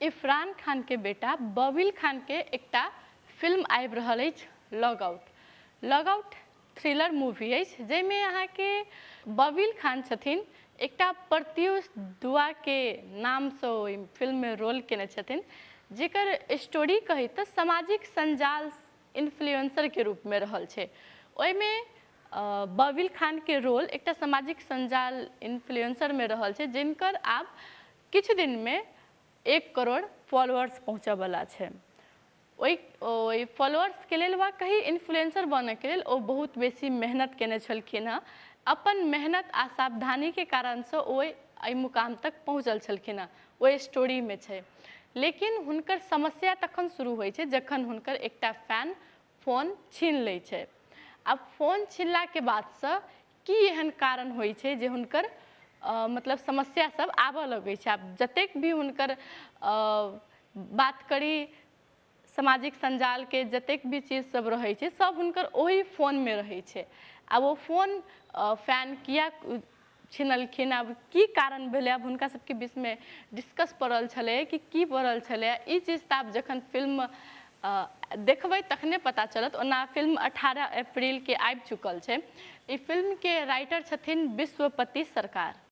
इरफान खानके बेटा बबिल खानके एकटा फिल्म आबि रहल अछि log out. Log out thriller movie अछि जाहिमे अहाँके बबिल खान छथिन, एकटा प्रत्यूष दुआके नामसँ ओहि फिल्ममे रोल केने छथिन, जेकर स्टोरी कही तऽ सामाजिक सञ्जाल इन्फ्लुएंसरके रूपमे रहल छै। ओहिमे बबिल खानके रोल एकटा सामाजिक सञ्जाल इन्फ्लुएंसरमे रहल छै, जिनकर आब किछु दिनमे 1 करोड़ फॉलोअर्स पहुँचऽवला छै। ओहि ओहि फॉलोअर्सके लेल वा कही इन्फ्लुएंसर बनऽके लेल ओ बहुत बेसी मेहनत केने छलखिन हँ। अपन मेहनत आ सावधानीके कारणसँ ओ एहि मुकाम तक पहुँचल छलखिन हँ, ओहि स्टोरीमे छै। लेकिन हुनकर समस्या तखन शुरू होइ छै जखन हुनकर एकटा फैन फोन छीन लै छै। आब फोन छीनलाके बादसँ की एहन कारण होइ छै जे हुनकर मतलब समस्या सब आबऽ लगै छै। आब जतेक भी हुनकर बात करी सामाजिक सञ्जालके जतेक भी चीज सब रहै छै सब हुनकर ओहि फोनमे रहै छै। आब ओ फोन फैन किया छिनलखिन, आब की कारण भेलै, आब हुनका सबके बीचमे डिस्कस पड़ल छलै कि की पड़ल छलै, ई चीज तऽ आब जखन फिल्म देखबै तखने पता चलत। ओना फिल्म 18 अप्रैलके आबि चुकल छै। ई फिल्मके राइटर छथिन विश्वपति सरकार।